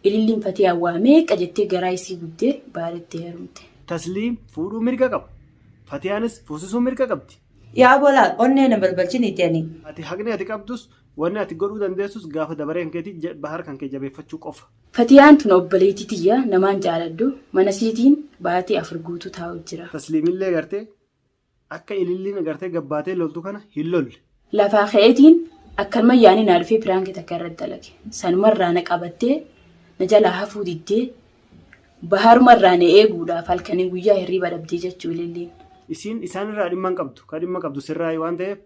Ililliin Fatiyaan waa meeqa jettee garaa isii gubdee Baharitti heerumte. Tasliim fuudhuu mirga qaba. Fatiyaanis fuusisuu mirga qabdi. Yaa bolaa onnee na balbalchiniiti ani. Ati haqni ati qabdus wanni ati godhuu dandeessus gaafa dabaree kan keetii Bahar kan kee jabeeffachuu qofa. Fatiyaan tun obboleeytii tiyya namaan jaaladhu mana isiitiin baatii 4 guutuu taa'u jira. Tasliimillee gartee Akka ililliin agartee gabbaatee loltu kana hin lolle. Lafaa ka'eetiin akkanuma yaani naa dhufee piraanki takka irratti dalage. Sanumarraa na qabattee na jalaa hafuu diddee baharumarraa na eeguudhaaf halkanii guyyaa hirriiba dhabdee jechuu ililliin. Isiin isaan irraa dhimma hin qabdu. Ka dhimma qabdu sirraayi waan ta'eef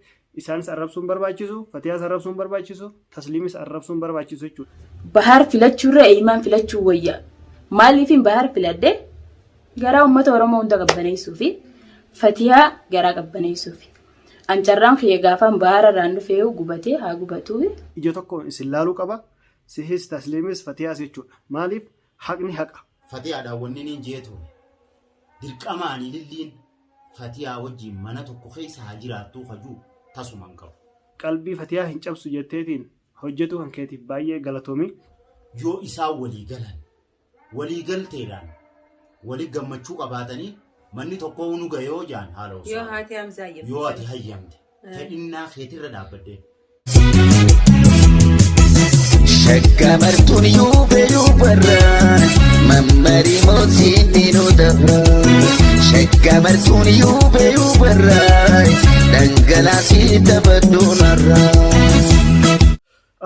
isaanis arrabsuu hin barbaachisu, Fatiyaas arrabsuu hin barbaachisu, Tasliimis arrabsuu hin barbaachisu jechuudha. Bahar filachuurra Eeymaan filachuu wayya. Maaliifin Bahar filadhe? Garaa uummata Oromoo hunda qabbaneessuufi Fatiyaa garaa qabbaneessuufi. An carraan kiyya gaafaan Bahar irraan dhufee gubatee haa gubatuu. Ija tokkoon isin laaluu qaba. Sihis Tasliimis Fatiyaas jechuudha. Maaliif haqni haqa. Fatiyaadhaan wanni niin jee ture dirqamaan ililliin Fatiyaa wajjiin mana tokko keessa haa jiraattuu ka juu tasuma hin qabu. Qalbii Fatiyaa hin cabsu jetteetiin hojjetuu kan keetiif baay'ee galatoomi. Yoo isaan walii galan walii galteedhaan wali gammachuu qabaatanii manni tokkoo nu gahe yoo jaan haala Yoo osoo haati Hamzaa hayyamte. yoo ati hayyamte fedhinnaa keetirra dhaabbadhee. Shagga martuun yuube yuubarra mammarii mootiin ni nu dabra. Shagga martuun yuube yuubarra dhangalaasii taphadhuun har'a.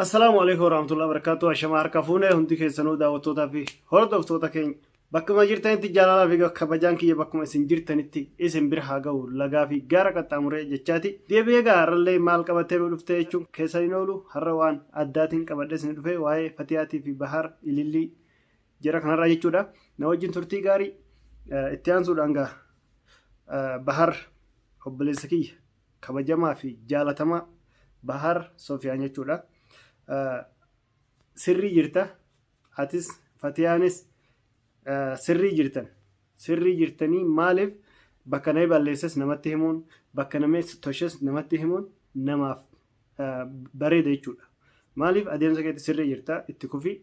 Assalaamu alaikum warahmatullahi wabarakatuh. Ashamaa harka fuune hundi keessanuu daawwattootaa fi hordoftoota keenya bakkuma jirtanitti jaalalaa fi kabajaan kiyya bakkuma isin jirtanitti isin bira haa ga'u lagaa fi gaara qaxxaamuree jechaati. Deebi'ee egaa har'allee maal qabattee nu dhuftee jechuun keessan hin oolu har'a waan addaatiin qabadhee isin dhufe waa'ee Fatiyaatii fi Bahar Ilillii jara kanarraa jechuudha. Na wajjin turtii gaarii itti aansuudhaan gaa Bahar obboleessa kiyya kabajamaa fi jaalatamaa Bahar Sofiyaan jechuudha. Sirrii jirta. Atis Fatiyaanis sirrii jirtan. Sirrii jirtanii maaliif bakka namni balleesses namatti himuun bakka namni toshes namatti himuun namaaf bareeda jechuudha. Maaliif adeemsa keetti sirrii jirta itti kufii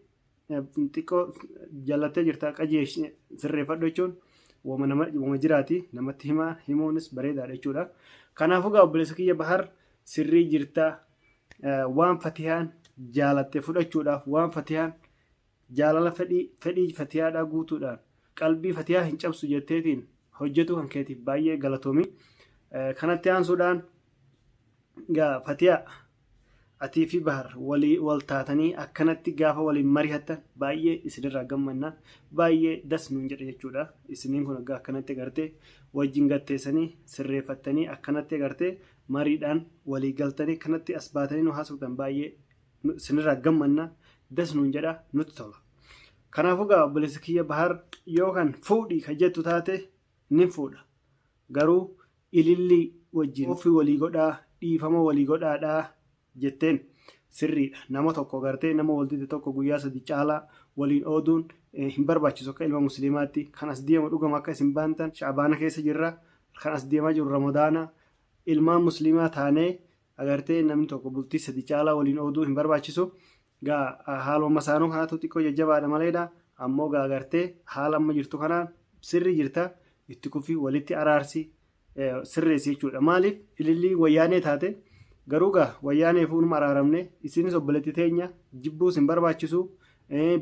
xiqqoo jallattee jirta qajeelchi sirreeffadhu jechuun wama nama wama jiraati namatti himaa himuunis bareedaadha jechuudha. Kanaafuu gaa obboleessa kiyya Bahar sirrii jirta waan Fatiyaan jaalatte fudhachuudhaaf waan Fatiyaan jaalala fedhii fedhii Fatiyaadhaa guutuudhaan qalbii Fatiyaa hin cabsu jetteetiin hojjetuu kan keetiif baay'ee galatoomi. Kanatti aansuudhaan gaa Fatiyaa Atii fi Bahar walii wal taatanii akkanatti gaafa waliin marihattan baay'ee isinirraa gammanna. Baay'ee das nuun jedha jechuudha. Isiniin kun egaa akkanatti agartee wajjin gatteessanii sirreeffattanii akkanatti agartee mariidhaan walii galtanii akkanatti as baatanii nu haasoftan baay'ee isinirraa gammanna. Das nuun jedha nutti tola. Kanaafuu gaa obboleessa kiyya Bahar yoo kan fuudhi kan jettu taate nin fuudha. Garuu ilillii wajjin offi walii godhaa dhiifama walii godhaadhaa jetteen sirriidha. Nama tokko gartee nama wal dide tokko guyyaa sadi caalaa waliin ooduun hin barbaachisu akka ilma musliimaatti. Kan as deemu dhugama akka isin baantan sha'abaana keessa jirra. Kan as deemaa jiru ramadaana. Ilmaan musliimaa taanee agartee namni tokko bultii sadi caalaa waliin ooduu hin barbaachisu. Gaa haaluma masaanuu kanatu xiqqoo jajjabaadha maleedha. Ammoo gaa agartee haala amma jirtu kanaan sirrii jirta itti kufii walitti araarsi sirreessi jechuudha. Maaliif ilillii wayyaanee taate garuu gaa wayyaaneef unuma araaramne isinis obboleetti teenya jibbuus hin barbaachisu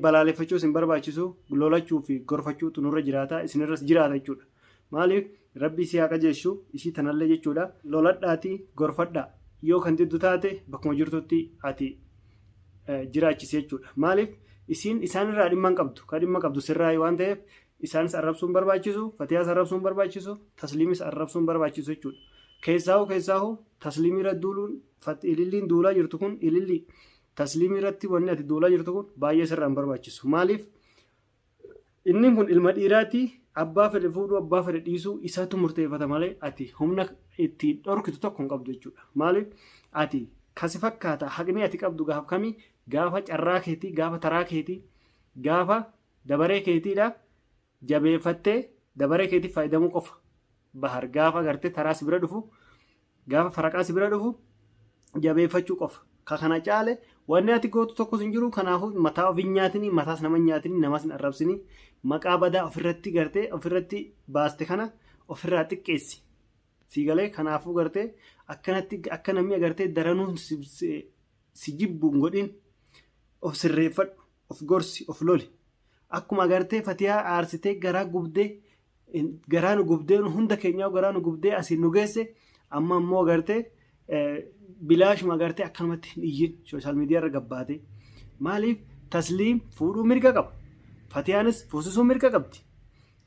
balaaleffachuus hin barbaachisu lolachuu fi gorfachuutu nurra jiraata isinirras jiraata jechuudha. Maaliif rabbi isii haa qajeeshu ishii tanallee jechuudha loladhaatii gorfadhaa yoo kan diddu taate bakkuma jirtutti ati jiraachisi jechuudha. Maaliif isiin isaanirraa dhimma hin qabdu kan dhimma qabdu sirraayi waan ta'eef isaanis arrabsuu hin barbaachisu fatiyaas arrabsuu hin barbaachisu tasliimis arrabsuu hin barbaachisu jechuudha. Keessaahu keessaahu tasliimii irra duuluun ililliin duulaa jirtu kun ilillii tasliimii irratti wanni ati duulaa jirtu kun baay'ee sirraa hin barbaachisu. Maaliif Inni kun ilma dhiiraati abbaa fedhe fuudhuu abbaa fedhe dhiisuu isatu murteeffata malee ati humna ittiin dhorkitu tokko hin qabdu jechuudha. Maaliif ati kasi fakkaata haqni ati qabdu gaaf kamii gaafa carraa keetii gaafa taraa keetii gaafa dabaree keetiidha jabeeffattee dabaree keetiif fayyadamuu qofa. Bahar gaafa gartee taraa si bira dhufu gaafa faraqaa si bira dhufu jabeeffachuu qofa. Ka kana caale Wanni ati gootu tokkos hin jiru. Kanaafuu mataa of hin nyaatini, mataas nama hin nyaatini, namas hin arrabsini. Maqaa badaa ofirratti gartee ofirratti baaste kana ofirraa xiqqeessi. Sii galee? Kanaafuu gartee akkanatti akka namni agartee daranuu si jibbu hin godhin. Of sirreeffadhu, of gorsi, of loli. Akkuma agartee Fatiyaa aarsitee garaa gubdee, garaa nu gubdee, hunda keenyaa garaa nu gubdee asiin nu geesse, amma immoo agartee bilaashuma agartee akkanumatti hin iyyin social media irra gabbaate. Maaliif? Tasliim fuudhuu mirga qaba. Fatiyaanis fuusisuu mirga qabdi.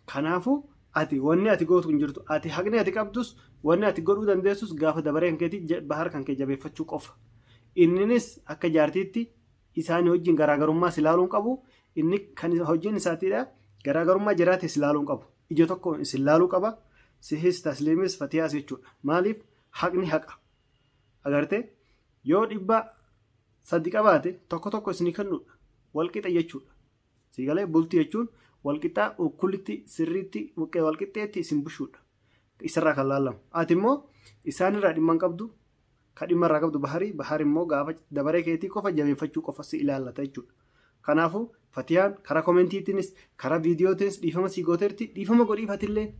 Kanaafuu ati wanni ati gootu hin jirtu. Ati haqni ati qabdus, wanni ati godhuu dandeessus, gaafa dabaree kan keetii Bahar kan kee jabeeffachuu qofa. Inninis akka jaartiitti isaanii wajjin garaagarummaa si ilaaluu hin qabu. Inni kan hojiin isaatiidha. Garaagarummaa jiraate si ilaaluu hin qabu. Ija tokkoon isin ilaaluu qaba. Sihis, Tasliimis, Fatiyaas jechuudha. Maaliif? Haqni haqa. Agartee, yoo 300 qabaate tokko tokko isinii kennuudha. Walqixa jechuudha. Siigalee? Bultii jechuun walqixaa ukkulitti sirriitti walqixxeetti isin bushuudha. Isarraa kan laallamu. Ati immoo isaanirraa dhimma hin qabdu. Ka dhimma irraa qabdu Baharii. Bahar immoo gaafa dabaree keetii qofa jabeeffachuu qofa si ilaallata jechuudha. Kanaafuu Fatiyaan karaa commentiitiinis karaa viidiyootiinis dhiifama sii gooteerti, dhiifama godhiif atillee.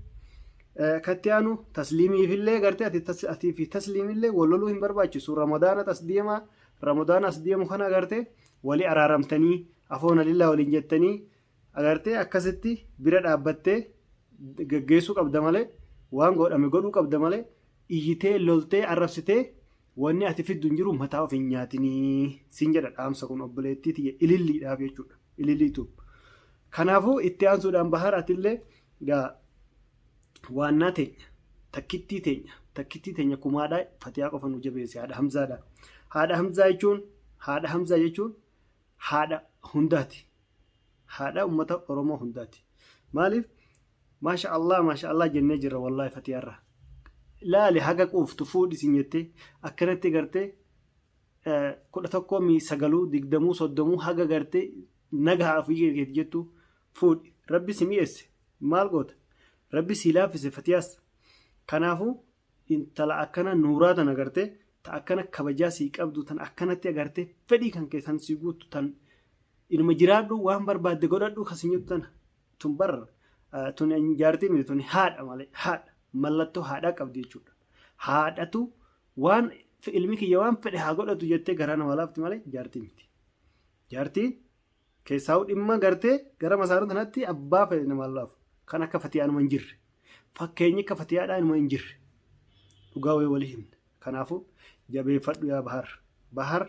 Katti aanu Tasliimiifillee gartee ati fi Tasliimillee wal loluu hin barbaachisu. Ramadaana as deemaa, Ramadaana as deemu kana agartee walii araaramtanii, afoona lillaa waliin jettanii, agartee akkasitti bira dhaabbattee gaggeessuu qabda malee, waan godhame godhuu qabda malee, iyyitee, loltee, arrabsitee wanni ati fiddu hin jiru. Mataa of hin nyaatinii siin jedha. Dhaamsa kun obboleettii tiyya Ililliidhaaf jechuudha, Ililliitu. Kanaafuu itti aansuudhaan Bahar, atillee gaa waannaa teenya takkittii teenya takkittii teenya kumaadhaa Fatiyaa qofa nu jabeesse. Haadha Hamzaadha. Haadha Hamzaa jechuun, haadha Hamzaa jechuun haadha hundaati. Haadha ummata Oromoo hundaati. Maaliif? Maasha Allah, maasha Allah jennee jirra wallaahi Fatiyaarraa. Laali, haga quuftu fuudhi sin jettee akkanatti gartee 11 mi sagaluu 20 30 haga gartee nagaa ofii keeti jettu fuudhi. Rabbi si mi'eesse, maal goota? Rabbi si laaffise Fatiyaas. Kanaafuu intala akkana nuuraa tana gartee ta akkana kabajaa sii qabdu tan akkanatti agartee fedhii kan keessan sii guuttu, tan inuma jiraadhu, waan barbaadde godhadhu kan sin jettu tana, tun bar tun jaartii miti, tun haadha malee. Haadha mallattoo haadhaa qabdi jechuudha. Haadhatu waan ilmi kiyya waan fedhe haa godhatu jettee garaa nama laafti malee jaartii miti. Jaartii keessaa'u dhimma gartee gara masaanuu tanatti abbaa fedhe nama laafu kan akka Fatiyaa numa hin jirre. Fakkeenyi akka Fatiyaadhaa numa hin jirre. Dhugaa wayii walii himne. Kanaafuu jabeeffadhu yaa Bahar. Bahar,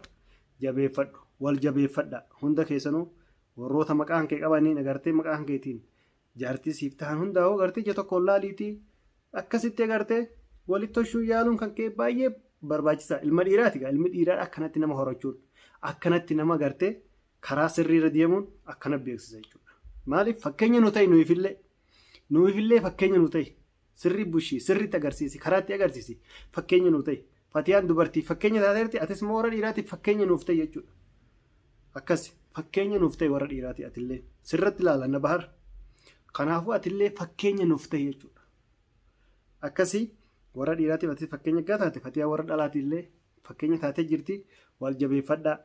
jabeeffadhu. Wal jabeeffadha. Hunda keessanuu warroota maqaan kee qabaniin agartee maqaan keetiin jaartii siif tahan hundaa'uu agartee ija tokkoon laaliitii akkasitti agartee walitti toshuu yaaluun kan kee baay'ee barbaachisaa. Ilma dhiiraati gaa, ilmi dhiiraa akkanatti nama horachuun, akkanatti nama agartee karaa sirriirra deemuun akkana beeksisa jechuudha. Maaliif? Fakkeenya nu ta'e, nuufillee nuufillee fakkeenya nu ta'e. Sirrii bushii sirriitti agarsiisi, karaatti agarsiisi, fakkeenya nu ta'e. Fatiyaan dubartii fakkeenya taateerti, atis immoo warra dhiiraatiif fakkeenya nuuf ta'e jechuudha. Akkas fakkeenya nuuf ta'e warra dhiiraati atillee sirratti ilaalanna Bahar. Kanaafuu atillee fakkeenya nuuf ta'e jechuudha. Akkasii warra dhiiraatiif ati fakkeenya ggaa taate, Fatiyaa warra dhalaatiillee fakkeenya taatee jirti. Wal jabeeffadhaa.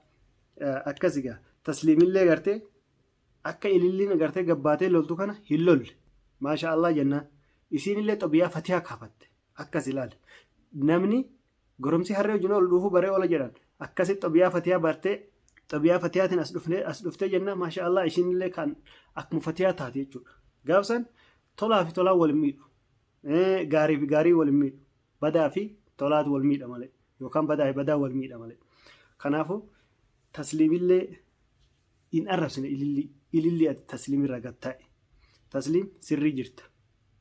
Akkas egaa Tasliimillee gartee akka Ililliin agartee gabbaatee loltu kana hin lolle. Maasha Allah jennaan. Isiinillee xobiyaa Fatiyaa kaafatte. Akkas ilaali. Namni goromsi harree wajjin ol dhuufuu baree oola jedhan. Akkasitti xobiyaa Fatiyaa bartee, xobiyaa Fatiyaatiin as dhufnee as dhuftee jenna. Maasha Allah, isiinillee kan akkuma Fatiyaa taate jechuudha. Gaafsan tolaa fi tolaan wal hin miidhu. Gaarii fi gaarii wal hin miidhu. Badaa fi tolaatu wal miidha malee. Yookaan badaa fi badaa wal miidha malee. Kanaafuu Tasliimillee hin arrabsine Ilillii. Ilillii, ati Tasliim irraa gad taa'i. Tasliim, sirrii jirta.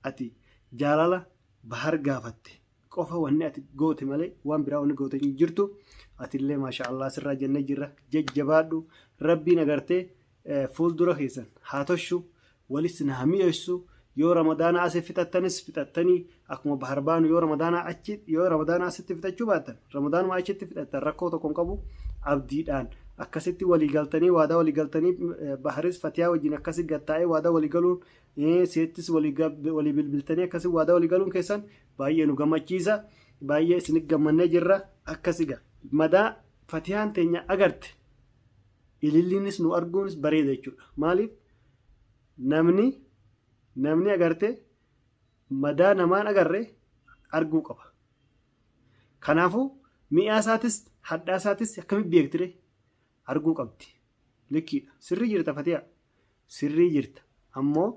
Ati jaalala Bahar gaafatte qofa wanni ati goote malee waan biraa wanni goote hin jirtu. Atillee maasha Allah sirraa jennee jirra. Jajjabaadhu. Rabbiin agartee fuuldura keessan haa toshu. Walis na haa mi'eessu. Yoo Ramadaana asii fixattanis fixattanii, akkuma Bahar baanu, yoo Ramadaana achi, yoo Ramadaana asitti fixachuu baattan Ramadaanuma achitti fixattan, rakkoo tokko hin qabu. Abdiidhaan akkasitti walii galtanii, waadaa walii galtanii, Baharis Fatiyaa wajjin akkasi gattaa'ee waadaa walii galuun, seettis walii bilbiltanii akkasi waadaa walii galuun keessan baay'ee nu gammachiisa, baay'ee isinit gammannee jirra. Akkasi gaa madaa Fatiyaan teenya agarte. Ililliinis nu arguunis bareeda jechuudha. Maaliif namni namni agartee madaa namaan agarre arguu qaba. Kanaafuu mi'aa isaatis hadhaa isaatis akkamitti beektire arguu qabdi. Likkiidha. Sirrii jirta Fatiyaa. Sirrii jirta. Ammoo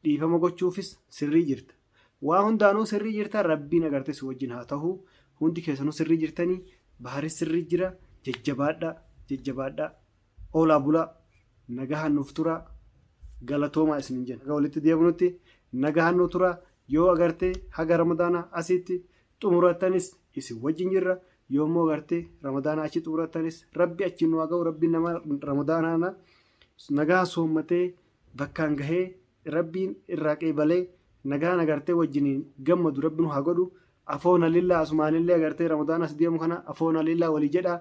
dhiifama gochuufis sirrii jirta. Waa hundaanuu sirrii jirta rabbiin agartee si wajjin haa ta'u. Hundi keessanuu sirrii jirtanii baharis sirrii jira jajjabaadhaa jajjabaadhaa oolaa bulaa nagahaan nuuf turaa galatoomaa isinin jenna. Haga walitti deebinutti nagahaan nu turaa yoo agartee haga ramadaanaa asitti xumurattanis isin wajjin jirra yoo immoo agartee ramadaanaa achi xumurattanis rabbi achiin nu haa ga'u rabbiin nama ramadaanaa nagaa soommatee bakkaan gahee rabbiin irraa qeebalee nagaan agartee wajjiniin gammadu rabbi nu haa godhu afoona lillaa asumaanillee agartee ramadaana as deemu kana afoona lillaa walii jedha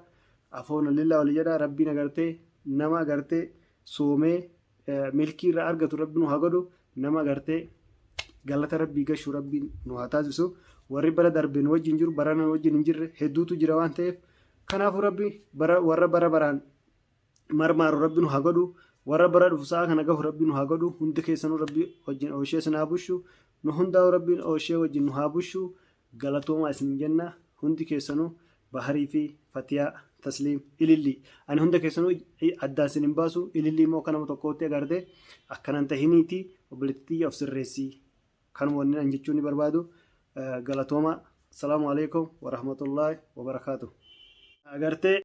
afoona lillaa walii jedha rabbiin agartee nama agartee soomee milkii irraa argatu rabbi nu haa godhu nama agartee galata rabbii gashu rabbiin nu haa taasisu warri bara darbe nu wajjin jiru barana nu wajjin hin jirre hedduutu jira waan ta'eef kanaafuu rabbi bara warra bara baraan marmaaru rabbi nu haa godhu warra bara dhufu sa'a kana gahu rabbi nu haa godhu hundi keessanuu rabbi wajjin ooshee isin haa bushu nu hundaa'u rabbiin ooshee wajjin nu haa bushu galatoomaa isin jenna hundi keessanuu baharii fi fatiyaa tasliim ilillii ani hunda keessanuu addaan isin hin baasu ilillii immoo akka nama tokkootti agarte akkanan tahiniiti obboleettii tiyya of sirreessii kanuma wanni an jechuun ni barbaadu galatoomaa. Salaamu alaikum warahmatullaahi wabarakaatu. Agartee.